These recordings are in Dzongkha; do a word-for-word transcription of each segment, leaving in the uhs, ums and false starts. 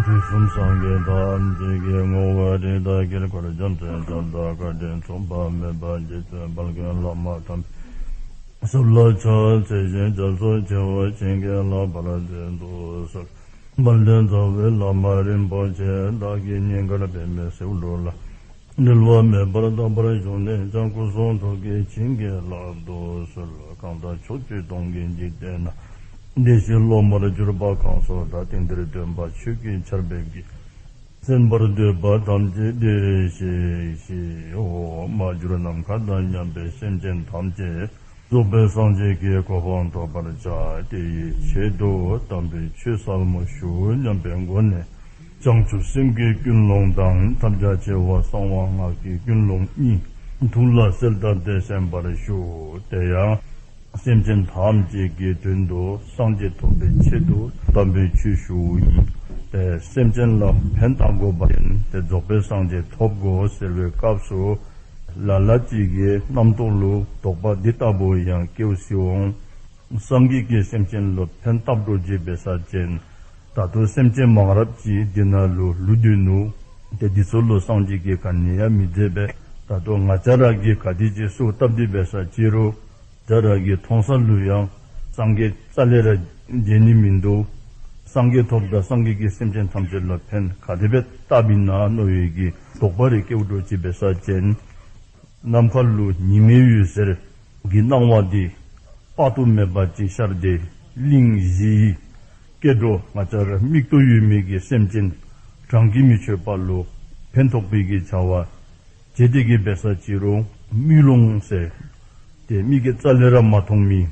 དུས་གསུམ་སངས་རྒྱས་ཐམས་ཅད་ཀྱི་ངོ་བོ་རིགས་དང་དཀྱིལ་འཁོར་རྒྱ་མཚོའི་མཚོན་རྟགས་བཀའ་དྲིན་མཚུངས་པ་མེད་པ་རྗེ་བཙུན་དཔལ་ལྡན་བླ་མ་ཐམས་ཅད་ཞབས་ལ་ཕྱག་འཚལ་ཞིང་སྐྱབས་སུ་མཆིའོ། བྱིན་གྱིས་བརླབ་པར་བྱོན་དུ་གསོལ། དཔལ་ལྡན་རྩ་བའི་བླ་མ་རིན་པོ་ཆེ། བདག་གིས་ཉིན་དཀར་པདྨའི་སེའུ་འབྲུ་ལ། འབྲལ་བ་མེད་པར་བརྟག་པར་བཞུགས་ནས་ཀྱང་སྐུ་གསུང་ཐུགས་ཀྱི་བྱིན་གྱིས་བརླབ་ཏུ་གསོལ། གང་དག་ཕྱོགས་བཅུ་སྟོང་གི་འཇིག་རྟེན་ན། བདེ་གཤེགས་སློབ་མར་གྱུར་པ་གང་སུ་དག། དེང་འདིར་སྟོན་པ་ཆོས་ཀྱི་ཆར་འབེབས་ཀྱིས། གསན་པར་འདོད་པ་ཐམས་ཅད་འདིར་གཤེགས་ཤིག། ཧོ། མ་གྱུར་ནམ་མཁའ་དང་མཉམ་པའི་སེམས་ཅན་ཐམས་ཅད། རྫོགས་པའི་སངས་རྒྱས་ཀྱི་གོ་འཕང་ཐོབ་པར་བྱ། དེ་ཡི་ཆེད་དུ་དམ་པའི་ཆོས་ཟབ་མོ་ཞུ་སྙམ་པའི་སྒོ་ནས། བྱང་ཆུབ་སེམས་ཀྱི་ཀུན་སློང་དང་། ཐབས་རྒྱ་ཆེ་བ་གསང་བ་སྔགས་ཀྱི་ཀུན་སློང་གཉིས་ཐུགས་ལ་གསལ་བཏབ་སྟེ་གསན་པར་ཞུ། དེ་ཡང་སེམས་ཅན་ཐམས་ཅད་ཀྱི་དོན་དུ་སངས་རྒྱས་ཐོབ་པའི་ཆེད་དུ་དམ་པའི་ཆོས་ཞུཝ་ཨིན། ཏེ་སེམས་ཅན་ལ་ཕན་བཏགས་དགོ་པ་ཅིན་ཏེ་རྫོགས་པའི་སངས་རྒྱས་ཐོབ་དགོ་ཟེར་བའི་སྐབས་སུ་ལ་ལ་ཅིག་གི་རྣམ་རྟོག་ལུ་དོགས་པ་འདི་ལྟ་བུ་ཡང་སྐྱེཝ་སྲིད་འོང་། སངས་རྒྱས་ཀྱིས་སེམས་ཅན་ལུ་ཕན་བཏགས་འགྱོ་ཅི་འབད་ས་ཅིན་ད་ལྟོ་སེམས་ཅན་མང་རབས་ཅིག་འདི་ནང་ལུ་ལུས་སྡོད་ནུག། ཏེ་འདི་ཚུ་ལུ་སངས་རྒྱས་ཀྱིས་ག་ནི་ཡང་མི་མཛད་པས། ད་ལྟོ་ང་བཅས་ར་གིས་ག་དེ་ཅིག་གསོལཝ་བཏབ་སྟེ་འབད་ས་ཅི་རུང་ང་བཅས་ར་གི་མཐོང་ས་ལུ་ཡང་སངས་རྒྱས་རྩ་ལས་ར་མཇལ་ནི་མིན་འདུག། སངས་རྒྱས་ཐོབ་ད་སངས་རྒྱས་ཀྱིས་སེམས་ཅན་ཐམས་ཅད་ལུ་ཕན་ག་དེ་སྦེ་བཏགསཔ་ཨིན་ན་མནོ་བའི་གི་དོགས་པ་རེ་སྐྱེཝ་འགྱོ་ཅི་འབད་ས་ཅིན་ནམ་མཁའ་ལུ་ཉི་མའི་འོད་ཟེར་གྱི་སྣང་བ་འདི་དཔག་ཏུ་མེད་པ་ཅིག་ཤར་ཏེ་གླིང་བཞི་ཡི་སྐྱེ་འགྲོ་ང་བཅས་ར་མིག་ཏོ་ཡོད་མི་གི་སེམས་ཅན་གྲངས་ཀྱིས་མི་ཆོད་པ་ལུ་ཕན་ཐོགས་པའི་གི་བྱ་བ་བྱེད་དེ་གི་འབད་ས་ཅི་རུང་དམུས་ལོང་ཟེར་ཏེ་མིག་གིས་རྩ་ལས་ར་མ་མཐོང་མི་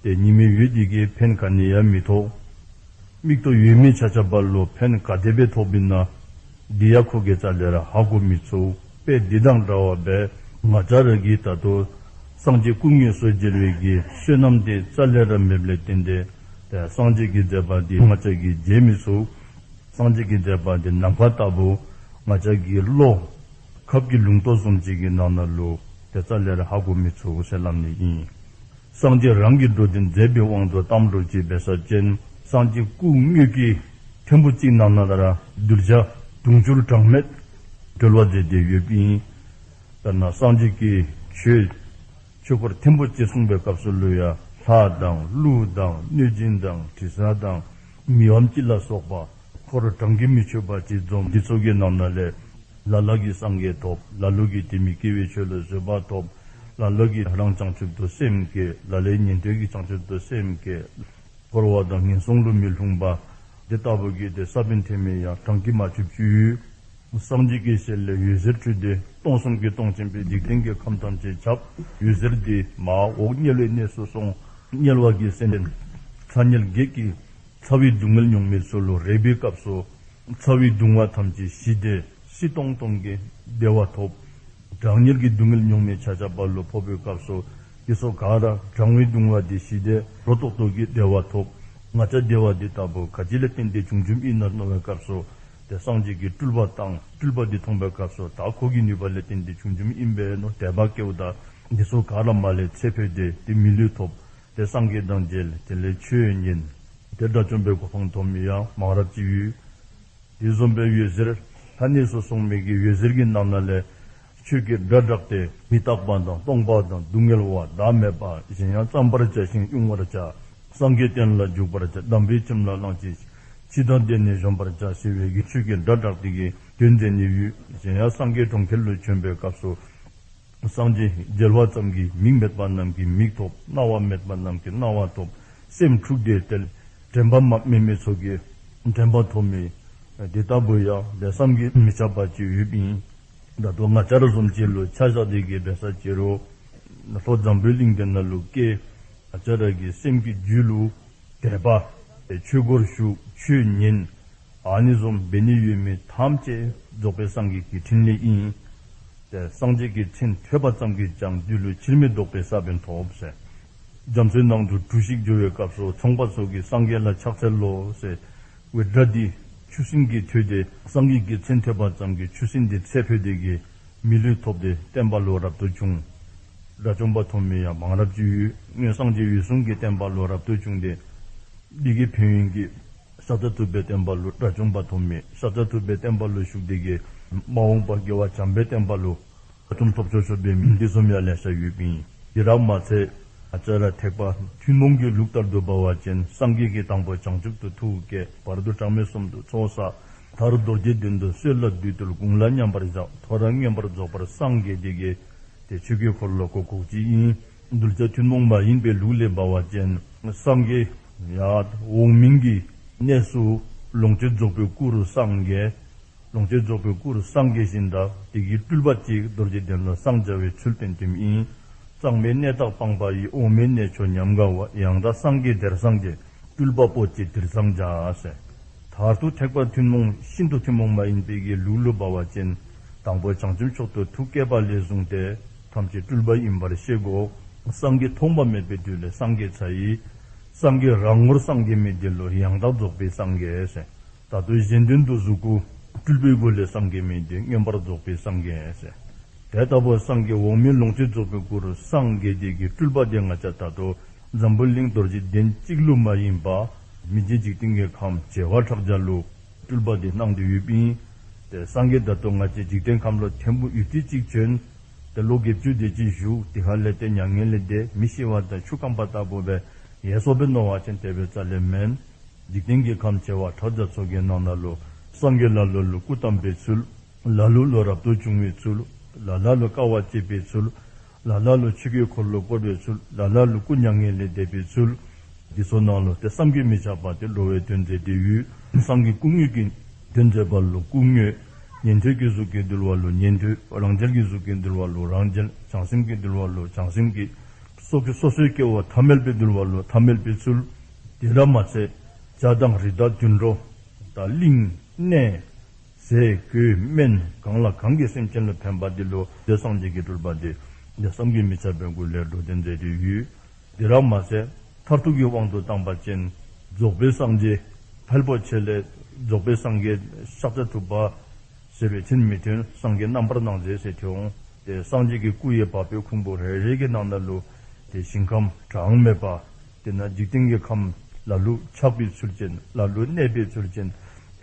ཏེ་ཉི་མའི་འོད་འདི་གིས་ཕན་ག་ནི་ཡང་མི་ཐོགས། མིག་ཏོ་ཡོད་མི་ཆ་ཁྱབ་ལུ་ཕན་ག་དེ་སྦེ་ཐོགསཔ་ཨིན་ན་འདི་ཡང་ཁོ་གིས་རྩ་ལས་ར་ཧ་གོ་མི་ཚུགས། དཔེ་འདི་དང་འདྲཝ་སྦེ་ང་བཅས་ར་གིས་ད་ལྟོ་སངས་རྒྱས་སྐུ་དངོས་སུ་མཇལ་བའི་གི་བསོད་ནམས་འདི་རྩ་ལས་ར་མེདཔ་ལས་བརྟེན་ཏེ་ཏེ་སངས་རྒྱས་ཀྱི་མཛད་པ་འདི་ང་བཅས་ཀྱིས་མཇལ་མི་ཚུགས། སངས་རྒྱས་ཀྱི་མཛད་པ་འདི་ནམ་མཁའ་ལྟ་བུ་ང་བཅས་ཀྱི་བློ་ཁབ་ཀྱི་ལུང་ཏོ་བཟུམ་ཅིག་གི་ནང་ན་ལུ་ཏེ་རྩ་ལས་ར་ཧ་གོ་མི་ཚུགས་ཟེར་སླབ་ནི་ཨིན། སངས་རྒྱས་རང་གི་འགྲོ་དོན་མཛད་པའི་དབང་དུ་བཏང་འགྱོ་ཅི་འབད་ས་ཅིན་སངས་རྒྱས་སྐུ་དངོས་ཀྱི་ཐིམ་ཕུ་གཅིག་ནང་ན་ར་གདུལ་བྱ་དུང་ཕྱུར་གྲངས་མེད་གྲོལ་བ་མཛད་དེ་ཡོདཔ་ཨིན། ད་ན་སངས་རྒྱས་ཀྱིས་ཆོས་ཆོས་འཁོར་ཐིམ་ཕུ་གཅིག་གསུངས་པའི་སྐབས་སུ་ལུ་ཡང་ལྷ་དང་ཀླུ་དང་གནོད་སྦྱིན་དང་དྲི་ཟ་དང་མིའམ་ཅི་ལ་སོགས་པ་འཁོར་གྲངས་ཀྱིས་མི་ཆོད་པ་ཅིག་འཛོམས། འདི་ཚུ་གི་ནང་ན་ལས་ལ་ལ་གིས་སངས་རྒྱས་ཐོབ། ལ་ལུ་གིས་དེ་མི་སྐྱེ་བའི་ཆོས་ལ་བཟོད་པ་ཐོབ། ལ་ལུ་གིས་རང་བྱང་ཆུབ་ཏུ་སེམས་བསྐྱེད། ལ་ལུ་གིས་ཉན་ཐོས་ཀྱི་བྱང་ཆུབ་ཏུ་སེམས་བསྐྱེད། འཁོར་བ་དང་ངན་སོང་ལུ་མི་ལྷུང་པ། དེ་ལྟ་བུ་གི་ཏེ་ས་བོན་ཐེག་དམན་ཡང་གྲངས་ཀྱིས་མ་ཆོདཔ་ཅིག་ཡོད། སངས་རྒྱས་ཀྱི་ཞལ་ལས་འོད་ཟེར་འཕྲོས་ཏེ་སྟོང་གསུམ་གྱི་སྟོང་ཆེན་པོའི་འཇིག་རྟེན་གྱི་ཁམས་ཐམས་ཅད་ཁྱབ། འོད་ཟེར་འདི་མར་འོག་དམྱལ་བའི་གནས་སུ་སོང་། དམྱལ་བ་གི་སེམས་ཅན་ཚ་དམྱལ་བརྒྱད་ཀྱི་ཚ་བའི་སྡུག་བསྔལ་མྱོང་མི་ཚུ་ལུ་རེག་པའི་སྐབས་སུ་ཚ་བའི་གདུང་བ་ཐམས་ཅད་ཞི་སྟེ་སྲིད་སྟོང་སྟོང་གི་བདེ་བ་ཐོབ། གྲང་དམྱལ་གྱི་སྡུག་བསྔལ་མྱོང་མི་ཆ་ཁྱབ་ལུ་ཕོག་པའི་སྐབས་སུ་དེ་ཚུ་ག་ར་གྲང་བའི་གདུང་བ་འདི་ཞི་སྟེ་ལོ་ཏོག་ཏོ་གི་བདེ་བ་ཐོབ། ང་བཅས་བདེ་བ་འདི་ལྟ་བུ་ག་ཅི་ལས་བརྟེན་ཏེ་བྱུང་བྱུངམ་ཨིན་ན་མནོ་བའི་སྐབས་སུ་ཏེ་སངས་རྒྱས་ཀྱིས་སྤྲུལ་པ་བཏང་། སྤྲུལ་པ་འདི་མཐོང་པའི་སྐབས་སུ་ད་ཁོ་གི་ནུས་པ་ལས་བརྟེན་ཏེ་བྱུང་བྱུངམ་ཨིན་པས་མནོ་དད་པ་སྐྱེཝ་ད་དེ་ཚུ་ག་ར་མར་ལས་ཚེ་འཕོས་ཏེ་ཏེ་མི་ལུས་ཐོབ། ཏེ་སངས་རྒྱས་དང་མཇལ། དེ་ལས་ཆོས་ཉན། ཏེ་དགྲ་བཅོམ་པའི་གོ་འཕང་ཐོབ་མི་ཡང་མང་རབས་ཅིག་ཡོད། དེ་བཟུམ་སྦེ་འོད་ཟེར་ལྷ་གནས་སུ་སོང་མི་གི་འོད་ཟེར་གྱི་ནང་ན་ལས་ཆོས་ཀྱི་སྒྲ་བསྒྲགས་ཏེ་མི་རྟག་པ་དང་སྟོང་པ་དང་སྡུག་བསྔལ་བ་བདག་མེད་པ་གཞན་ཡང་བརྩམ་པར་བྱ་ཞིང་དབྱུང་བར་བྱ། སངས་རྒྱས་བསྟན་ལ་འཇུག་པར་བྱ། དམ་པའི་ཁྱིམ་ལ་ལོངས་སྤྱོད་ཕྱི་དང་སྡེ་ནས་གཞོམ་པར་བྱ་ཟེར་བའི་གི་ཆོས་ཀྱི་སྒྲ་བསྒྲགས་ཏེ་གི་དོན་མཛད་ནི་ཡོད། གཞན་ཡང་སངས་རྒྱས་གྲོང་ཁྱེར་ལུ་བྱོན་པའི་སྐབས་སུ་སངས་རྒྱས་མཇལ་བ་ཙམ་གྱིས་མིག་མེད་པ་རྣམས་ཀྱིས་མིག་ཐོབ། རྣ་བ་མེད་པ་རྣམས་ཀྱིས་རྣ་བ་ཐོབ། སེམས་འཁྲུགས་ཏེ་ཏེ་དྲན་པ་མ་མེད་མི་ཚུ་གིས་དྲན་པ་ཐོབ་མི་དེ་ལྟ་བུ་ཡང་ཏེ་བསམ་གྱིས་མི་ཁྱབ་པ་ཅིག་ཡོདཔ་ཨིན། ད་ལྟོ་ང་བཅས་ར་བཟུམ་ཅིག་ལུ་ཆ་བཞག་སྟེ་གི་འབད་ས་ཅི་རུང་ལྷོ་འཛམ་བུའི་གླིང་འདི་ནང་ལུ་སྐྱེས། ང་བཅས་ར་གི་སེམས་ཀྱི་རྒྱུད་ལུ་དད་པ་ཆོས་སྒོར་ཞུགས། ཆོས་ཉན། ཨ་ནི་བཟུམ་འབད་ནི་ཡོད་མི་ཐམས་ཅད་རྫོགས་པའི་སངས་རྒྱས་ཀྱི་ཕྲིན་ལས་ཨིན། ཏེ་སངས་རྒྱས་ཀྱི་མཚན་ཐོས་པ་ཙམ་གྱིས་ཀྱང་བདུད་ལུ་ཕྱིར་མི་ལྡོག་པའི་ས་བོན་ཐོབ་ཟེར། རྒྱ་མཚོའི་ནང་དུ་གྲུ་ཞིག་འགྱོ་བའི་སྐབས་སུ་ཚོང་པ་ཚུ་གིས་སངས་རྒྱས་ལ་ཕྱག་འཚལ་ལོ་ཟེར་བའི་སྒྲ་འདི་ཆུ་སྲིན་གྱིས་ཐོས་ཏེ་སངས་རྒྱས་ཀྱི་མཚན་ཐོས་པ་ཙམ་གྱིས་ཆུ་སྲིན་འདི་ཚེ་འཕོས་ཏེ་གི་མི་ལུས་ཐོབ་སྟེ་བསྟན་པ་ལུ་རབ་ཏུ་བྱུང་། དགྲ་བཅོམ་པ་ཐོབ་མི་ཡང་མང་རབས་ཅིག་ཡོད། སྔོན་སངས་རྒྱས་འོད་སྲུང་གིས་བསྟན་པ་ལུ་རབ་ཏུ་བྱུང་སྟེ་འདི་གི་ཕན་ཡོན་གྱིས་ ཤཱཀྱ་ཐུབ་པའི་བསྟན་པ་ལུ་དགྲ་བཅོམ་པ་ཐོབ་མི། ཤཱཀྱ་ཐུབ་པའི་བསྟན་པ་ལུ་ཞུགས་ཏེ་གིས་མ་འོངས་པ་རྒྱལ་བ་བྱམས་པའི་བསྟན་པ་ལུ་དགྲ་བཅོམ་ཐོབ་ཆོག་ཆོག་པའི་མི་འདི་བཟུམ་ཡང་ལེ་ཤ་ཡོདཔ་ཨིན། དེ་ར་མ་ཚད་ང་བཅས་ར་ཐེག་པ་ཐུན་མོང་གི་ལུགས་ལྟར་དུ་འབད་བ་ཅིན་སངས་རྒྱས་ཀྱིས་དང་པོ་བྱང་ཆུབ་ཏུ་ཐུགས་བསྐྱེད། བར་དུ་གྲངས་མེད་གསུམ་དུ་ཚོགས་བསགས། མཐར་རྡོ་རྗེ་གདན་དུ་གསོལ་ལ་འདེབས། དུས་ཀུན་ལ་མཉམ་པར་བཞག། ཐོ་རངས་མངོན་པར་རྫོགས་པར་སངས་རྒྱས། དེ་གིས་ཏེ་ཆོས་ཀྱི་འཁོར་ལོ་གོ་གོཝ་ཅིག་ཨིན། གདུལ་བྱ་ཐུན་མོང་མ་ཡིན་པའི་ལུགས་ལས་འབད་བ་ཅིན་སངས་རྒྱས་ཡང་འོག་མིན་གྱི་གནས་སུ་ལོངས་སྤྱོད་རྫོགས་པའི་སྐུ་རུ་སངས་རྒྱས། ལོངས་སྤྱོད་རྫོགས་པའི་སྐུ་རུ་སངས་རྒྱས་ཞིནམ་ད་དེ་གི་སྤྲུལ་པ་ཅིག་རྡོ་རྗེ་གདན་ལུ་སངས་རྒྱས་པའི་ཚུལ་བསྟན་ཏེ་ཨིན། གཙང་མའི་གནས་བདག་སྤངས་པ་ཡི། འོག་མིན་གནས་མཆོག་ཉམས་དགའ་བ། ཡང་དག་སངས་རྒྱས་དེར་སངས་རྒྱས། སྤྲུལ་པ་པོ་ཆེ་དེར་སངས་རྒྱས་ཟེར། མཐར་ཐུག་ཐེག་པ་ཐུན་མོང་ཤིན་ཏུ་ཐུན་མོང་མ་ཡིན་པའི་གི་ལུགས་ལུ་འབད་བ་ཅིན་དང་པོ་བྱང་ཆུབ་མཆོག་ཏུ་ཐུགས་བསྐྱེད་པ་ལས་བཟུང་སྟེ་ཐམས་ཅད་སྤྲུལ་པ་ཨིན་པར་ཤེས་དགོ། སངས་རྒྱས་ཐོག་མ་མེད་པའི་དུས་ལས་སངས་རྒྱས་ཚར་ཡི། སངས་རྒྱས་རང་ངོར་སངས་རྒྱས་མི་འདི་ལུ་ཡང་དག་རྫོགས་པའི་སངས་རྒྱས་ཟེར། ད་ལྟོ་གཞན་དོན་དུ་གཟུགས་སྐུ་སྤྲུལ་པའི་སྒོ་ལས་སངས་རྒྱས་མི་འདི་མངོན་པར་རྫོགས་པའི་སངས་རྒྱས་ཟེར། དེ་ལྟ་བུ་སངས་རྒྱས་འོག་མིན་ལོངས་སྤྱོད་རྫོགས་པའི་སྐུ་རུ་སངས་རྒྱས་དེ་གི་སྤྲུལ་པ་དེ་ང་བཅས་ད་ལྟོ་འཛམ་བུ་གླིང་རྡོ་རྗེ་གདན་གཅིག་ལུ་མ་ཡིན་པ་མི་མཇེད་འཇིག་རྟེན་གྱི་ཁམས་བྱེ་བ་ཕྲག་བརྒྱ་ལུ་སྤྲུལ་པ་དེ་གནང་སྟེ་ཡོདཔ་ཨིན། ཏེ་སངས་རྒྱས་ད་ལྟོ་ང་བཅས་འཇིག་རྟེན་ཁམས་ལུ་ཐེངས་པོ་ཡུད་ཙམ་ཅིག་བྱོན། ཏེ་ལོ་བརྒྱད་ཅུ་དེ་ཅིག་བཞུགས། དེ་ཁ་ལས་ཏེ་མྱ་ངན་ལས་འདས། མི་ཤི་བ་དང་ཆུ་སྐམ་པ་ལྟ་བུ་སྦེ་ཡལ་སོཔ་སྦེ་མནོ་བ་ཅིན་དེ་སྦེ་རྩ་ལས་མེན། འཇིག་རྟེན་གྱི་ཁམས་བྱེ་བ་ཕྲག་བརྒྱ་ཚུ་གི་ནང་ན་ལུ་སངས་རྒྱས་ལ་ལུ་ལུ་སྐུ་བལྟམས་པའི་ཚུལ། ལ་ལུ་ལུ་རབ་ཏུ་བྱུང་བའི་ཚུལ། ལ་ལ་ལུ་དཀའ་བ་སྤྱད་པའི་ཚུལ། ལ་ལ་ལུ་ཆོས་ཀྱི་འཁོར་ལོ་བསྐོར་བའི་ཚུལ། ལ་ལ་ལུ་སྐུ་མྱ་ངན་ལས་འདས་པའི་ཚུལ། འདི་ཚུ་ནང་ལུ་ཏེ་བསམ་གྱིས་མི་ཁྱབ་པ་ཏེ་ལོ་བའི་དོན་མཛད་དེ་ཡོད། སངས་རྒྱས་སྐུ་དངོས་ཀྱི་དོན་མཛད་པ་ལུ་སྐུ་དངོས། ཉན་ཐོས་ཀྱི་གཟུགས་ཀྱིས་འདུལ་བ་ལུ་ཉན་ཐོས། རང་རྒྱལ་གྱི་གཟུགས་ཀྱིས་འདུལ་བ་ལུ་རང་རྒྱལ། བྱང་སེམས་ཀྱིས་འདུལ་བ་ལུ་བྱང་སེམས་ཀྱི། སོ་སོ་སོའི་སྐྱེ་བོ་ཐ་མལ་པའི་འདུལ་བ་ལུ་ཐ་མལ་པའི་ཚུལ། དེ་ར་མ་ཚད་བྱ་དང་རི་དྭགས་དུད་འགྲོ་དང་གླིང་གནས་ཟས་གོས་སྨན་གང་ལ་གང་གི་སེམས་ཅན་ལུ་ཕན་པ་འདི་ལུ་ཏེ་སངས་རྒྱས་ཀྱི་སྤྲུལ་པ་འདི་ཏེ་བསམ་གྱིས་མི་ཁྱབ་པའི་སྒོ་ལས་འགྲོ་དོན་མཛད་དེ་ཡོད། དེ་ར་མ་ཚད་མཐར་ཐུག་གི་དབང་དུ་བཏང་པ་ཅིན་རྫོགས་པའི་སངས་རྒྱས་ཕལ་པོ་ཆེ་ལས་རྫོགས་པའི་སངས་རྒྱས་ཤཱཀྱ་ཐུབ་པ་ཟེར་བའི་མཚན་མི་ཐོན། སངས་རྒྱས་རྣམ་པར་སྣང་མཛད་ཟེར་ཐོན་འོང་། ཏེ་སངས་རྒྱས་ཀྱི་སྐུ་ཡི་བ་སྤུའི་ཁུང་བུ་རེ་རེ་གི་ནང་ན་ལུ་ཏེ་ཞིང་ཁམས་གྲངས་མེད་པ། དེ་ནང་འཇིག་རྟེན་གྱི་ཁམས་ལ་ལུ་ཆགས་པའི་ཚུལ་ཅན། ལ་ལུ་གནས་པའི་ཚུལ་ཅན།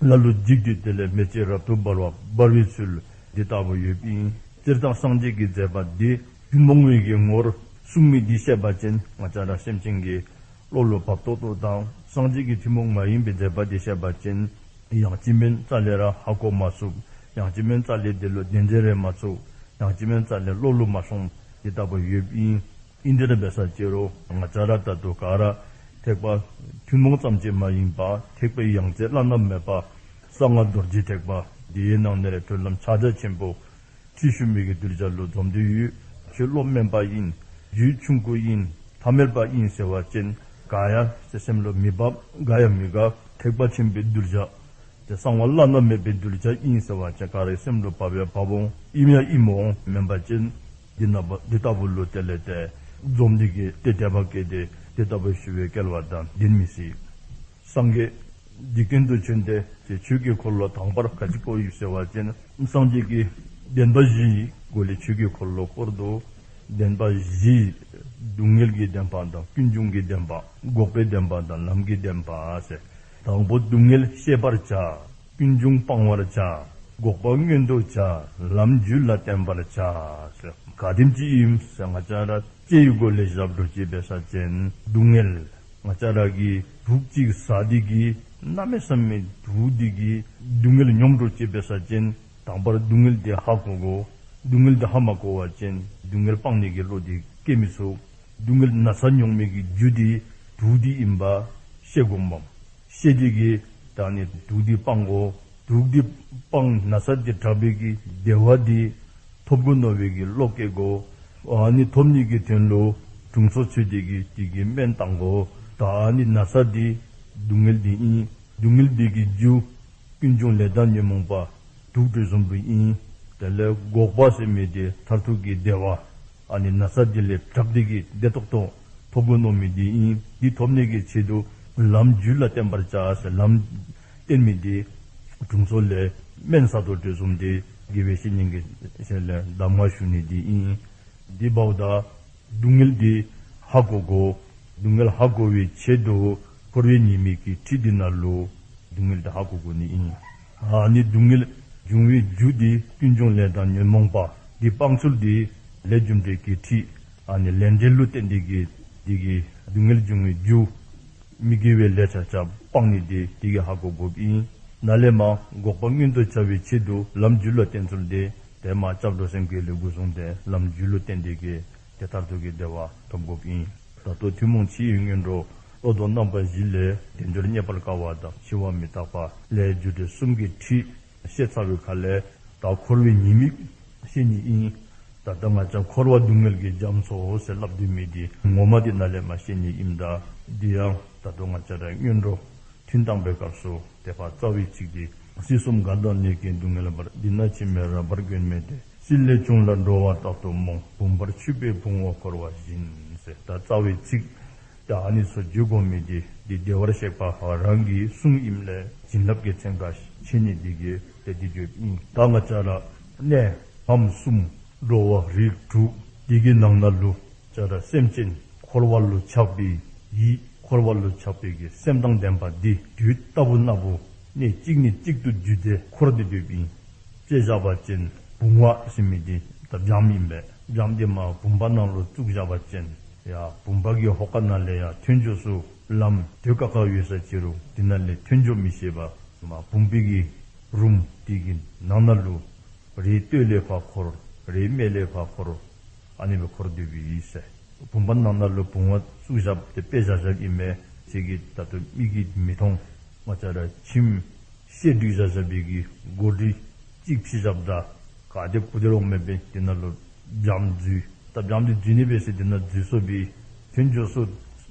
ལ་ལུ་འཇིགས་ཏེ་དེ་ལས་མེ་ལྕེ་རབ་ཏུ་འབར་བ་འབར་བའི་ཚུལ་འདི་ལྟ་བུ་ཡོདཔ་ཨིན། སྤྱིར་བཏང་སངས་རྒྱས་ཀྱི་མཛད་པ་འདི་ཐུན་མོང་བའི་གི་ངོར་གསུངས་མི་འདི་བཤད་པ་ཅིན་ང་བཅས་ར་སེམས་ཅན་གྱི་བློ་ལུ་བབ་ཏོག་ཏོ་དང་། སངས་རྒྱས་ཀྱི་ཐུན་མོང་མ་ཡིན་པའི་མཛད་པ་འདི་བཤད་པ་ཅིན་ཡང་ཅིན་མེན་རྩ་ལས་ར་ཧ་གོ་མ་ཚུགས། ཡང་ཅིན་མེན་རྩ་ལས་དེ་ལུ་བདེན་འཛིན་རེ་མ་ཚུགས། ཡང་ཅིན་མེན་རྩ་ལས་བློ་ལུ་མ་ཤོང་འདི་ལྟ་བུ་ཡོདཔ་ཨིན། ཨིན་དེ་ར་འབད་ས་ཅི་རུང་ང་བཅས་ར་ད་ལྟོ་ག་ར་ཐེག་པ་ཐུན་མོང་ཙམ་ཅིག་མ་ཡིན་པ་ཐེག་པའི་ཡང་རྩེ་བླ་ན་མེད་པ་གསང་སྔགས་རྡོ་རྗེ་ཐེག་པ་འདི་ཡི་ནང་ན་ར་མཐོ་ལམ་ཕྱག་རྒྱ་ཆེན་པོ་ཁྲིད་ཞུ་མི་གི་གདུལ་བྱ་ལུ་འཛོམས་ཏེ་ཡོད། ཁྱོད་བློ་དམན་པ་ཨིན། རྒྱུད་ཆུང་ཀུ་ཨིན། ཐ་མལ་པ་ཨིན་ཟེར་བ་ཅིན་ག་ཡང་ཟེར་སེམས་ལུ་མི་བབ། ག་ཡང་མི་དགའ། ཐེག་པ་ཆེན་པོའི་གདུལ་བྱ་ཏེ་གསང་བ་བླ་ན་མེད་པའི་གདུལ་བྱ་ཨིན་ཟེར་བ་ཅིན་ག་ར་སེམས་ལུ་བབ་ཡང་བབ་འོང་། ཨིནམ་ཡང་ཨིནམ་འོང་། མེན་པ་ཅིན་འདི་ན་འདི་ལྟ་བུ་ལུ་དེ་ལས་ཏེ་འཛོམས་ཏེ་གིས་ཏེ་དད་པ་བསྐྱེད་དེ་འདི་ལྟ་བུ་ཞུ་བའི་སྐལ་བ་དང་ལྡན་མི་སྲིད། སངས་རྒྱས་འཇིག་རྟེན་དུ་བྱོན་ཏེ་ཏེ་ཆོས་ཀྱི་འཁོར་ལོ་དང་པར་ག་ཅི་བསྐོར་ཡི་ཟེར་བ་ཅིན་སངས་རྒྱས་ཀྱིས་བདེན་པ་བཞིའི་སྒོ་ལས་ཆོས་ཀྱི་འཁོར་ལོ་བསྐོར་འདུག། བདེན་པ་བཞི། སྡུག་བསྔལ་གྱི་བདེན་པ་དང་ཀུན་འབྱུང་གི་བདེན་པ། འགོག་པའི་བདེན་པ་དང་ལམ་གྱི་བདེན་པ་ཟེར། དང་པོ་སྡུག་བསྔལ་ཤེས་པར་བྱ། ཀུན་འབྱུང་སྤང་བར་བྱ། འགོག་པ་མངོན་དུ་བྱ། ལམ་རྒྱུད་ལ་བརྟེན་པར་བྱ་ཟེར། ག་དེམ་ཅིག་ཨིནམ་ཟེར་ང་བཅས་ར་ལྕེ་ཡི་སྒོ་ལས་བཞག་འགྱོ་ཅི་འབད་ས་ཅིན་སྡུག་བསྔལ་ང་བཅས་ར་གིས་དུག་ཅིག་ཟ་སྟེ་གིས་གནམ་མེད་ས་མེད་དུག་འདི་གིས་སྡུག་བསྔལ་མྱོང་འགྱོ་ཅི་འབད་ས་ཅིན་དང་པར་སྡུག་བསྔལ་འདི་ཧ་གོ་དགོ། སྡུག་བསྔལ་འདི་ཧ་མ་གོ་བ་ཅིན་སྡུག་བསྔལ་སྤང་ནི་གི་བློ་འདི་སྐྱེ་མི་ཚུགས། སྡུག་བསྔལ་ན་ཚ་མྱོང་མི་གི་རྒྱུ་འདི་དུག་འདི་ཨིན་པ་ཤེས་དགོཔ་མས། ཤེས་ཏེ་གིས་ད་ནི་དུག་འདི་སྤང་དགོ། དུག་འདི་སྤང་ན་ཚ་འདི་དྲག་པའི་གི་བདེ་བ་འདི་ཐོབ་དགོ་མནོ་བའི་གི་བློ་སྐྱེ་དགོ། ཨ་ནི་ཐོབ་ནི་གི་དོན་ལུ་དྲུང་འཚོ་འཚོལ་ཏེ་གིས་དེ་གི་སྨན་བཏང་དགོ། ད་ནི་ན་ཚ་འདི་སྡུག་བསྔལ་འདི་ཨིན། སྡུག་བསྔལ་འདི་གི་རྒྱུ་ཀུན་འབྱུང་ལས་དང་ཉོན་མོངས་པ་དུག་དེ་བཟུམ་སྦེ་ཨིན། དེ་ལས་འགོག་པ་ཟེར་མི་འདི་མཐར་ཐུག་གི་བདེ་བ། ཨ་ནི་ན་ཚ་འདི་ལས་དྲག་སྟེ་གིས་བདེ་ཏོག་ཏོ་ཐོབ་དགོ་མནོ་མི་འདི་ཨིན། འདི་ཐོབ་ནི་གི་ཆེད་དུ་ལམ་རྒྱུད་ལ་བརྟེན་པར་བྱ་ཟེར་ལམ་བསྟན་མི་འདི་དྲུང་འཚོ་ལས་སྨན་ཟ་དོ་དེ་བཟུམ་འདི་དགེ་བའི་བཤེས་གཉེན་གྱི་ཞལ་ལས་གདམས་ངག་ཞུ་ནི་འདི་ཨིན། འདི་འབདཝ་ད་སྡུག་བསྔལ་འདི་ཧ་གོ་དགོ། སྡུག་བསྔལ་ཧ་གོ་བའི་ཆེད་དུ་འཁོར་བའི་ཉེས་དམིགས་ཀྱི་ཁྲིད་འདི་ནང་ལུ་ སྡུག་བསྔལ་དེ་ཧ་གོ་དགོ་ནི་ཨིན། ཨ་ནི་སྡུག་བསྔལ་འབྱུང་བའི་རྒྱུ་དེ་ཀུན་འབྱུང་ལས་དང་ཉོན་མོངས་པ། དེ་སྤང་ཚུལ་དེ་ལས་རྒྱུ་འབྲས་ཀྱི་ཁྲིད། ཨ་ནི་ལས་འབྲས་ལུ་བརྟེན་ཏེ་གི་དེ་གི་སྡུག་བསྔལ་འབྱུང་བའི་རྒྱུ། མི་དགེ་བའི་ལས་ཆ་ཁྱབ་སྤང་ནི་དེ་དེ་གི་ཧ་གོ་དགོཔ་ཨིན། ནཱ་ལས་མར་འགོག་པ་མངོན་དུ་བྱ་བའི་ཆེད་དུ་ལམ་རྒྱུད་ལ་བརྟེན་ཚུལ་དེ་དེ་མར་སྐྱབས་འགྲོ་སེམས་བསྐྱེད་ལས་འགོ་བཟུང་སྟེ་ལམ་རྒྱུད་ལུ་བརྟེན་ཏེ་གི་དེ་མཐར་ཐུག་གི་བདེ་བ་ཐོབ་དགོཔ་ཨིན། ད་ལྟོ་ཐུན་མོང་ཕྱི་ཡི་སྔོན་འགྲོ་བློ་ལྡོག་རྣམ་པ་བཞི་ལས་དལ་འབྱོར་རྙེད་པར་དཀའ་བ་དང་འཆི་བ་མི་རྟག་པ་ལས་རྒྱུ་འབྲས་གསུམ་གྱི་ཁྲིད་བཤད་ཚར་བའི་ཁ་ལས་ད་འཁོར་བའི་ཉེས་དམིགས་བཤད་ནི་ཨིན། ད་ལྟ་ང་བཅས་འཁོར་བ་སྡུག་བསྔལ་གྱི་རྒྱ་མཚོ་ཟེར་སླབ་སྡོད་མི་དེ་ངོ་མ་དེ་ནཱ་ལས་མར་བཤད་ནི་ཨིནམ་ད། དེ་ཡང་ད་ལྟོ་ང་བཅས་ར་སྔོན་འགྲོ་ཐུན་བཏང་པའི་སྐབས་སུ་དེ་ཕར་རྩ་བའི་ཚིག་དེ། སྲིད་གསུམ་དགའ་དང་ལས་ཀྱི་སྡུག་བསྔལ་འབར། འདི་ན་ཕྱི་མའི་རབ་འབར་མགོན་མེད་དེ། སྲིད་ལས་བྱུང་ལ་འགྲོ་བ་རྟག་ཏུ་རྨོངས། བུམ་པར་ཆུད་པས་བུང་བ་འཁོར་བ་བཞིན་ཟེར། ད་རྩ་བའི་ཚིག་ད་ཨ་ནི་ཚུ་བརྗོད་དགོ་མི་དེ་འདི་བདེ་བར་གཤེགས་པ་རང་གི་གསུང་ཨིནམ་ལས་བྱིན་རླབས་ཀྱི་ཚན་ཁ་ཕྱེ་ནི་དེ་གིས་དེ་འདི་བརྗོདཔ་ཨིན། ད་ང་བཅས་ར་གནས་ཁམས་གསུམ་འགྲོ་བ་རིགས་དྲུག་དེ་གི་ནང་ན་ལུ་ང་བཅས་ར་སེམས་ཅན་འཁོར་བ་ལུ་ཆགས་པའི་ཡིད་འཁོར་བ་ལུ་ཆགས་པའི་གི་སེམས་དང་ལྡན་པ་འདི་དུས་རྟག་བུ་ན་བུ་གནས་གཅིག་ནས་གཅིག་ཏུ་བརྒྱུད་དེ་འཁོར་ཏེ་སྡོདཔ་ཨིན། དཔེ་བཞག་པ་ཅིན་བུང་བ་ཟེར་མི་དེ་ད་སྦྱངམ་ཨིན་པས། སྦྱངམ་དེ་མར་བུམ་པ་ནང་ལུ་བཙུགས་བཞག་པ་ཅིན་ཡར་བུམ་པ་གི་ཧོ་ཀ་ནང་ལས་ཡར་ཐོན་འགྱོ་ས་ལམ་དེ་ཁ་ཁ་ཡོད་ས་ཅི་རུང་དེ་ནང་ལས་ཐོན་འགྱོ་མི་ཤེས་པར་མར་བུམ་པའི་གི་རུམ་དེ་གི་ནང་ན་ལུ་རེ་སྟོད་ལས་ཕར་འཁོར། རེ་སྨད་ལས་ཕར་འཁོར། ཨ་ནི་སྦེ་འཁོར་སྡོདཔ་ཨིན་ཟེར། བུམ་པ་ནང་ན་ལུ་བུང་བ་བཙུགས་བཞགཔ་དེ་དཔེ་བཞག་བཞགཔ་ཨིན་མས། ཁྱེད་ཀྱིས་ད་ལྟོ་མིག་གིས་མི་མཐོང་། ང་བཅས་ར་ཁྱིམ་བཤད་སྒྲིག་བཞག་བཞག་པའི་གི་སྒོ་སྒྲིག་གཅིག་ཕྱེ་བཞགཔ་ད་ག་དེ་གུ་དེ་ར་འོང་མེད་པས། དེ་ནང་ལུ་སྦྱངམ་འཛུལ། ད་སྦྱངམ་དེ་འཛུལ་ནི་འབད་ཟེར་དེ་ནང་འཛུལ་སོང་པའི་ཐོན་འགྱོ་ས་ས་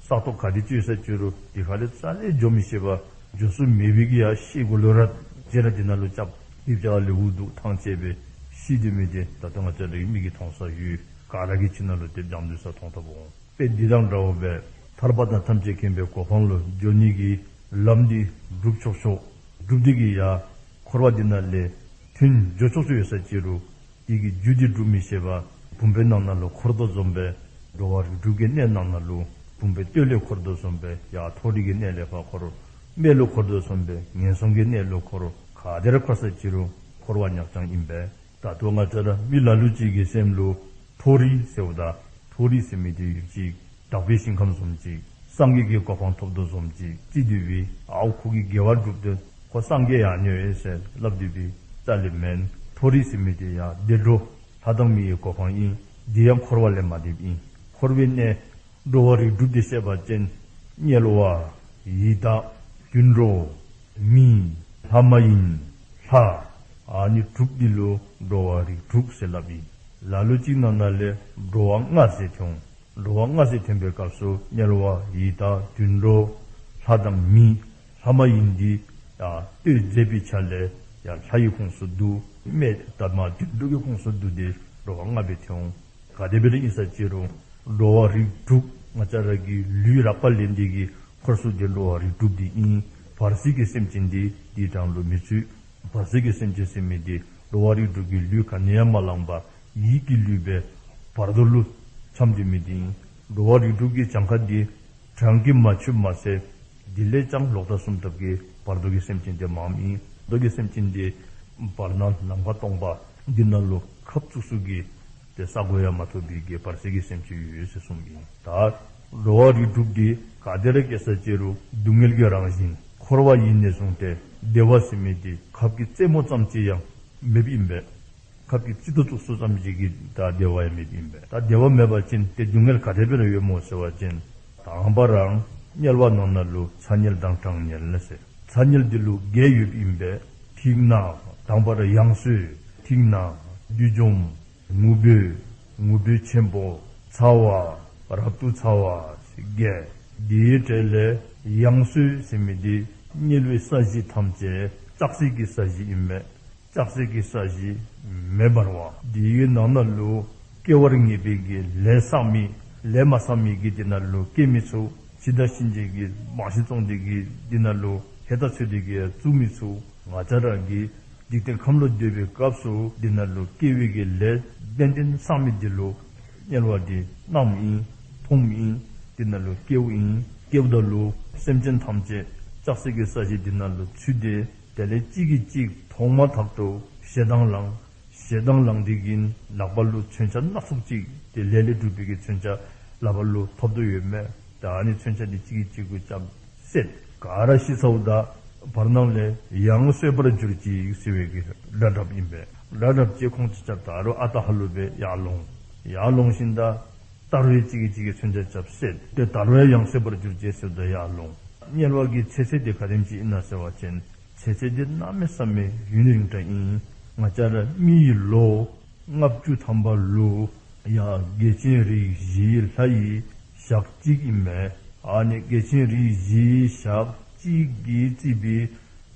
སྟོང་ག་དེ་ཅིག་ཡོད་ས་ཅི་རུང་དེ་ཁ་ལས་རྩ་ལས་འགྱོ་མི་ཤེས་པར་འགྱོ་ས་མེད་པའི་གི་ཡར་ཤེལ་གུ་ལུ་ར་ཅིག་ར་དེ་ནང་ལུ་རྐྱབ་སྟེ་ཕྱག་ལེའུ་འདུག་ཐང་ཆད་སྦེ་ཤི་སྡོད་མི་དེ་ད་ལྟོ་ང་བཅས་རའི་མིག་གིས་མཐོང་ས་ཡོད། ག་ར་གི་ཁྱིམ་ནང་ལུ་དེ་སྦྱངམ་འཛུལ་ས་མཐོང་ཐོབ་འོང་། དཔེ་འདི་དང་འདྲཝ་སྦེ་ཐར་པ་དང་ཐམས་ཅད་མཁྱེན་པའི་གོ་འཕང་ལུ་འགྱོ་ནི་གི་ལམ་འདི་སྒྲུབ་ཆོག་ཆོག་སྒྲུབ་སྟེ་གི་ཡར་འཁོར་བ་འདི་ནང་ལས་ཐོན་འགྱོ་ཆོག་ཆོག་ཡོད་ས་ཅི་རུང་དེ་གི་རྒྱུ་འདི་སྒྲུབ་མི་ཤེས་པར་བུམ་པའི་ནང་ན་ལུ་འཁོར་དོ་བཟུམ་སྦེ་འགྲོ་བ་རིགས་དྲུག་གི་གནས་ནང་ན་ལུ་བུམ་པའི་སྟོད་ལས་འཁོར་དོ་བཟུམ་སྦེ་ཡར་མཐོ་རིས་ཀྱི་གནས་ལས་ཕར་འཁོར། སྨད་ལུ་འཁོར་དོ་བཟུམ་སྦེ་ངན་སོང་གི་གནས་ལུ་འཁོར། ག་དེ་ར་འཁོར་ས་ཅི་རུང་འཁོར་བ་ཉག་རྐྱང་ཨིན་པས། ད་ལྟོ་ང་བཅས་ར་མི་ལ་ལུ་ཅིག་གི་སེམས་ལུ་མཐོ་རིས་ཟེརཝ་ད་མཐོ་རིས་ཟེར་མི་དེ་ཡུལ་ཅིག་དག་པའི་ཞིང་ཁམས་བཟུམ་ཅིག་སངས་རྒྱས་ཀྱི་གོ་འཕང་ཐོབ་དོ་བཟུམ་ཅིག་ཅིག་འདུག་པས། ཨའོ་ཁོ་གིས་དགེ་བ་སྒྲུབ་སྟེ་ཁོ་སངས་རྒྱས་ཡར་འགྱོ་ཡི་ཟེར་སླབ་སྡོད་པའི་རྩ་ལས་མེན། མཐོ་རིས་ཟེར་མི་དེ་ཡར་བདེ་འགྲོ་ལྷ་དང་མིའི་གོ་འཕང་ཨིན། དེ་ཡང་འཁོར་བ་ལས་མ་འདས་པ་ཨིན། འཁོར་བའི་གནས་འགྲོ་བ་རིགས་དྲུག་དེ་བཤད་པ་ཅིན་དམྱལ་བ་ཡི་དྭགས་དུད་འགྲོ་མི་ལྷ་མ་ཡིན་ལྷ། ཨ་ནི་དྲུག་འདི་ལུ་འགྲོ་བ་རིགས་དྲུག་ཟེར་སླབ་ཨིན། ལ་ལུ་ཅིག་ནང་ན་ལས་འགྲོ་བ་ལྔ་ཟེར་ཐོན་འོང་། འགྲོ་བ་ལྔ་ཟེར་ཐོན་པའི་སྐབས་སུ་དམྱལ་བ་ཡི་དྭགས་དུད་འགྲོ་ལྷ་དང་མི། ལྷ་མ་ཡིན་འདི་ཡར་སྟོད་མཛད་པའི་ཆ་ལས་ཡར་ལྷ་ཡི་ཁོངས་སུ་འདུ། སྨད་དང་མར་དུད་འགྲོ་གི་ཁོངས་སུ་འདུ་སྟེ་འགྲོ་བ་ལྔ་སྦེ་ཐོན་འོང་། ག་དེ་སྦེ་ར་ཨིན་ས་ཅི་རུང་འགྲོ་བ་རིགས་དྲུག་ང་བཅས་ར་གི་ལུས་རགས་པ་ལེན་ཏེ་གི་འཁོར་ས་འདི་འགྲོ་བ་རིགས་དྲུག་འདི་ཨིན། བར་སྲིད་ཀྱི་སེམས་ཅན་འདི་འདི་དང་ལུ་མི་ཚུད། བར་སྲིད་ཀྱི་སེམས་ཅན་ཟེར་མི་འདི་འགྲོ་བ་རིགས་དྲུག་གི་ལུས་ག་ནི་ཡང་མ་བླངས་པར་ཡིད་ཀྱི་ལུས་སྦེ་བར་དོ་ལུ་འཁྱམས་སྡོད་མི་འདི་ཨིན། འགྲོ་བ་རིགས་དྲུག་གི་གྱངས་ཁ་འདི་གྲངས་ཀྱིས་མ་ཆོདཔ་མ་ཚད་དེ་ལས་ཀྱང་ལོག་ལྟ་གསུམ་ཐབས་ཀྱིས་བར་དོ་གི་སེམས་ཅན་དེ་མངམ་ཨིན། བར་དོ་གི་སེམས་ཅན་དེ་བར་སྣང་ནམ་མཁའ་སྟོང་པ་འདི་ནང་ལུ་ཁབ་བཙུགས་ས་གི་དེ་ས་གོ་ཡང་མ་ཐོབ་པའི་གི་བར་སྲིད་ཀྱི་སེམས་ཅན་ཡོད་ཟེར་གསུངམ་ཨིན། ད་འགྲོ་བ་རིགས་དྲུག་འདི་ག་དེ་ར་སྐྱེ་ས་ཅི་རུང་སྡུག་བསྔལ་གྱི་རང་བཞིན་འཁོར་བ་ཡིན་ནས་བཟུང་སྟེ་བདེ་བ་ཟེར་མི་འདི་ཁབ་ཀྱི་རྩེ་མོ་ཙམ་ཅིག་ཡང་མེདཔ་ཨིན་པས། ཁབ་ཀྱི་རྩེ་ཏོག་བཙུགས་ས་ཙམ་ཅིག་གིས་ད་བདེ་བ་ཡང་མེདཔ་ཨིན་པས། ད་བདེ་བ་མེད་པ་ཅིན་ཏེ་སྡུག་བསྔལ་ག་དེ་སྦེ་ར་ཡོདཔ་སྨོ་ཟེར་བ་ཅིན་དང་པ་ར་དམྱལ་བ་ནང་ན་ལུ་ཚ་དམྱལ་དང་གྲང་དམྱལ་ཟེར། ཚ་དམྱལ་འདི་ལུ་བརྒྱད་ཡོདཔ་ཨིན་པས། ཐིག་ནག་དང་པ་ར་ཡང་སོས། ཐིག་ནག་བསྡུས་འཇོམས་ངུ་འབོད་ངུ་འབོད་ཆེན་པོ་ཚ་བ་རབ་ཏུ་ཚ་བ་ཟེར་བརྒྱད། དེའི་གྲས་ལས་ཡང་སོས་ཟེར་མི་འདི་དམྱལ་བའི་ས་གཞི་ཐམས་ཅད་ལྕགས་སྲེག་གི་ས་གཞི་ཨིན་མས། ལྕགས་སྲེག་གི་ས་གཞི་མེ་འབར་བ། དེའི་ནང་ན་ལུ་སྐྱེ་བར་ངེས་པའི་གི་ལས་བསགས་མི་ལས་མ་བསགས་མི་གི་དེ་ནང་ལུ་སྐྱེ་མི་ཚུགས། འཆི་བདག་གཤིན་རྗེ་གིས་མང་ཤི་བཙོང་སྟེ་གི་དེ་ནང་ལུ་ཧེ་ད་ཚུད་དེ་གི་བཙུགས་མི་ཚུགས། ང་བཅས་ར་གི་འཇིག་རྟེན་ཁམས་ལུ་སྡོད་པའི་སྐབས་སུ་དེ་ནང་ལུ་སྐྱེ་བའི་གི་ལས་ཏན་ཏན་བསགས་མི་དེ་ལུ་དམྱལ་བ་དེ་སྣངམ་ཨིན། མཐོངམ་ཨིན། དེ་ནང་ལུ་སྐྱེཝ་ཨིན། སྐྱེཝ་ད་ལུ་སེམས་ཅན་ཐམས་ཅད་ ལྕགས་སྲེག་གི་ས་གཞི་འདི་ནང་ལུ་ཚུད་དེ་དེ་ལས་གཅིག་གིས་གཅིག་མཐོང་མ་ཐག་ཏུ་ཞེ་སྡང་ལང་། ཞེ་སྡང་ལང་སྟེ་གིས་ལག་པ་ལུ་མཚོན་ཆ་སྣ་ཚོགས་ཅིག་ཏེ་ལས་ལས་གྲུབ་པའི་གི་མཚོན་ཆ་ལག་པ་ལུ་ཐོབ་དོ་ཡོད་མས། ད་ཨ་ནི་མཚོན་ཆ་འདི་གཅིག་གིས་གཅིག་གུ་རྐྱབ་བསད། ག་ར་ཤི་ཚརཝ་ད་བར་སྣང་ལས་ཡང་གསོན་པར་གྱུར་ཅིག་ཟེར་བའི་གི་སྒྲ་གྲགསཔ་ཨིན་པས། སྒྲ་གྲགསཔ་ཅིག་ཁོང་ཅིག་རྐྱབ་ད་རུང་ཨ་རྟག་ཧ་ལུགས་སྦེ་ཡར་ལོང་། ཡར་ལོང་ཞིནམ་ད་ད་རུང་གཅིག་གིས་གཅིག་གི་མཚོན་ཆ་རྐྱབ་བསད། ཏེ་ད་རུང་ཡང་གསོན་པར་གྱུར་ཅིག་ཟེརཝ་ད་ཡར་ལོང་། དམྱལ་བ་གི་ཚེ་ཚད་འདི་ག་དེམ་ཅིག་ཨིན་ན་ཟེར་བ་ཅིན་ཚེ་ཚད་འདི་གནམ་མེད་ས་མེད་ཡུན་རིང་དྲགས་ཨིན། ང་བཅས་ར་མིའི་ལོ་ལྔ་བཅུ་ཐམ་པ་ལུ་ཡང་བརྒྱ་བྱིན་རིགས་བཞིའི་ལྷ་ཡི་ཞག་གཅིག་ཨིན་མས། ཨ་ནི་བརྒྱ་བྱིན་རིགས་བཞིའི་ཞག་གཅིག་གིས་རྩིས་པའི་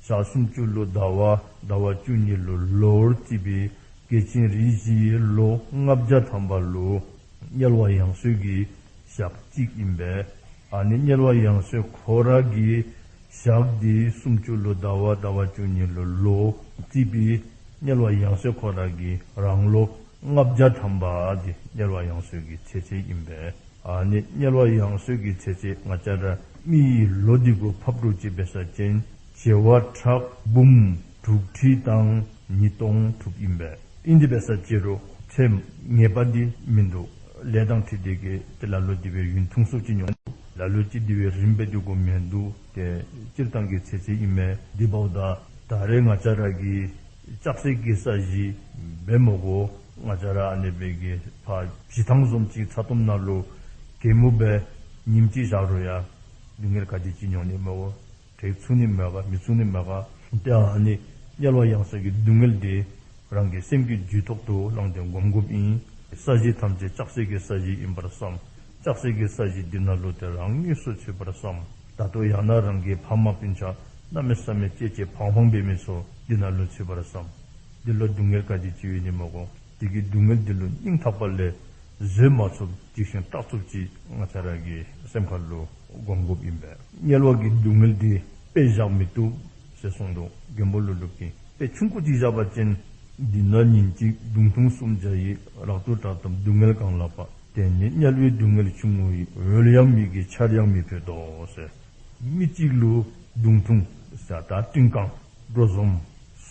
ཞག་སུམ་ཅུ་ལུ་ཟླ་བ། ཟླ་བ་བཅུ་གཉིས་ལུ་ལོར་རྩིས་པའི་བརྒྱ་བྱིན་རིགས་བཞིའི་ལོ་ལྔ་བརྒྱ་ཐམ་པ་ལུ་དམྱལ་བ་ཡང་གསོན་གྱི་ཞག་གཅིག་ཨིན་པས། ཨ་ནི་དམྱལ་བ་ཡང་གསོན་ཁོ་ར་གི་ཞག་འདི་སུམ་ཅུ་ལུ་ཟླ་བ། ཟླ་བ་བཅུ་གཉིས་ལུ་ལོ་རྩིས་པའི་དམྱལ་བ་ཡང་གསོན་ཁོ་ར་གི་རང་ལོ་ལྔ་བརྒྱ་ཐམ་པ་འདི་དམྱལ་བ་ཡང་གསོན་གྱི་ཚེ་ཚད་ཨིན་པས། ཨ་ནི་དམྱལ་བ་ཡང་གསོན་གྱི་ཚེ་ཚད་ང་བཅས་ར་མིའི་ལོ་འདི་གུ་ཕབ་དོ་ཅིག་འབད་ས་ཅིན་བྱེ་བ་ཕྲག་འབུམ་དྲུག་ཁྲི་དང་ཉིས་སྟོང་དྲུག་ཨིན་པས། ཨིན་དེ་འབད་ས་ཅི་རུང་ཚེ་ངེས་པ་འདི་མིན་འདུག། ལས་དང་འཁྲིལ་ཏེ་གིས་ཏེ་ལ་ལུ་དེ་སྦེ་ཡུན་ཐུང་སུ་ཅིག་མྱོང་། ལ་ལུ་ཅིག་དེ་སྦེ་རིངམ་སྦེ་སྡོད་དགོཔ་མིན་འདུག། ཏེ་སྤྱིར་བཏང་གི་ཚེ་ཚད་ཨིན་མས། དེ་འབདཝ་ད་ད་རེས་ང་བཅས་ར་གི་ལྕགས་སྲེག་གི་ས་གཞི་འབད་མི་དགོ། ང་བཅས་ར་ཨ་ནི་སྦེ་གི་ཕར་བྱི་ཐང་བཟུམ་ཅིག་ཚ་ཏོམ་ནང་ལུ་གད་མོ་སྦེ་ཉིནམ་གཅིག་བཞག་རུང་ཡང་སྡུག་བསྔལ་ག་དེ་ཅིག་མྱོང་ནི་མས་གོ། དྲག་ཚུགས་ནི་མས་ག་མི་ཚུགས་ནི་མས་ག། ཏེ་ཨ་ནི་དམྱལ་བ་ཡང་གསོན་གྱི་སྡུག་བསྔལ་འདི་རང་གི་སེམས་ཀྱི་རྒྱུད་ཐོག་ཏུ་བླངས་ཏེ་སྒོམ་དགོཔ་ཨིན། ས་གཞི་ཐམས་ཅད་ལྕགས་སྲེག་གི་ས་གཞི་ཨིན་པར་བསམ། ལྕགས་སྲེག་གི་ས་གཞི་འདི་ནང་ལུ་ཏེ་རང་དངོས་སུ་ཚུད་པར་བསམ། ད་ལྟོ་ཡང་ན་རང་གི་ཕ་མ་སྤུན་ཆ་གནམ་མེད་ས་མེད་གཅེས་གཅེས་ཕངས་ཕངས་འབད་མི་ཚུ་འདི་ནང་ལུ་ཚུད་པར་བསམ། འདི་ལུ་སྡུག་བསྔལ་ག་དེ་ཅིག་ཡོད་ནི་མས་གོ། དེ་གི་སྡུག་བསྔལ་འདི་ལུ་སྙིང་ཐག་པ་ལས་བཟོད་མ་ཚུགས། འཇིགས་ཤིང་སྐྲག་ཚུགསཔ་ཅིག་ང་བཅས་ར་གི་སེམས་ཁ་ལུ་སྒོམ་དགོཔ་ཨིན་པས། དམྱལ་བ་གི་སྡུག་བསྔལ་འདི་དཔེ་བཞག་མི་བཏུབ་ཟེར་གསུངས་འདུག། མགོན་པོ་ཀླུ་སྒྲུབ་ཀྱིས། དཔེ་ཆུང་ཀུ་ཅིག་བཞག་པ་ཅིན་འདི་ན་ཉིན་གཅིག་མདུང་ཐུང་གསུམ་བརྒྱ་ཡིས། རག་ཏུ་བྲལ་དམ་སྡུག་བསྔལ་གང་ལགས་པ། དེ་ནི་དམྱལ་བའི་སྡུག་བསྔལ་ཆུང་ངུ་ཡིས། འོལ་ཡང་མི་གི་ཆར་ཡང་མི་ཕོད་དོ་ཟེར། མི་གཅིག་ལུ་མདུང་ཐུང་ཟེར་ད་སྤྲིན་གང་འགྲོ་བཟུམ་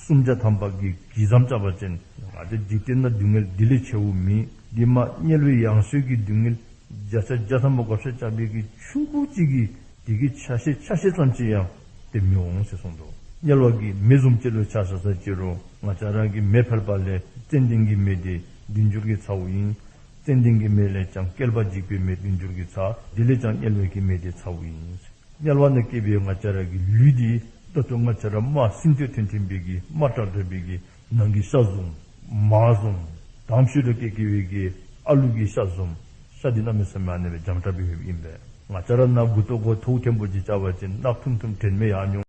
གསུམ་བརྒྱ་ཐམ་པ་གིས་གྱིས་ཙམ་རྐྱབ་པ་ཅིན་ང་བཅས་འཇིག་རྟེན་ན་སྡུག་བསྔལ་འདི་ལས་ཆེཝ་མེད། འདི་མ་དམྱལ་བའི་ཡང་གསོན་གྱི་སྡུག་བསྔལ་བརྒྱ་ཆ་བརྒྱ་ཐམ་པ་བགོ་བཤའ་རྐྱབ་པའི་གི་ཆུང་ཀུ་ཅིག་གིས་དེ་གི་ཆ་ཤས་ཆ་ཤས་ཙམ་ཅིག་ཡང་ཏེ་མི་འོང་ཟེར་གསུངས་འདུག། དམྱལ་བ་གི་མེ་བཟུམ་ཅིག་ལུ་ཆ་བཞག་ས་ཅི་རུང་ང་བཅས་ར་གི་མེ་ཕལ་པ་ལས་ཙན་དན་གྱི་མེ་འདི་བདུན་འགྱུར་གྱིས་ཚཝ་ཨིན། ཙན་དན་གྱི་མེ་ལས་ཀྱང་བསྐལ་པ་འཇིག་པའི་མེ་བདུན་འགྱུར་གྱིས་ཚ། དེ་ལས་ཀྱང་དམྱལ་བའི་གི་མེ་འདི་ཚཝ་ཨིན། དམྱལ་བ་ན་སྐྱེས་པའི་ང་བཅས་ར་གི་ལུས་འདི་ད་ལྟོ་ང་བཅས་ར་རྨ་སྲིན་ཏོ་ཐོན་ཐོན་པའི་གི་རྨ་དྲག་དྲག་པའི་གི་ནང་གི་ཤ་བཟུམ་མ་བཟུམ་དམ་ཤུལ་ལུ་སྐྱེས་སྐྱེས་པའི་གི་ཨ་ལུ་གི་ཤ་བཟུམ། ཤ་འདི་གནམ་མེད་ས་མེད་ཨ་ནི་སྦེ་འཇམ་དྲགས་སྦེ་ཡོདཔ་ཨིན་པས། ང་བཅས་ར་ནཱ་མགུ་ཏོ་གུ་ཐོག་ཐེམ་པོ་ཅིག་རྐྱབ་པ་ཅིན་རྣག་ཐུམ་ཐུམ་དྲན་མེད་ཡར་འགྱོ།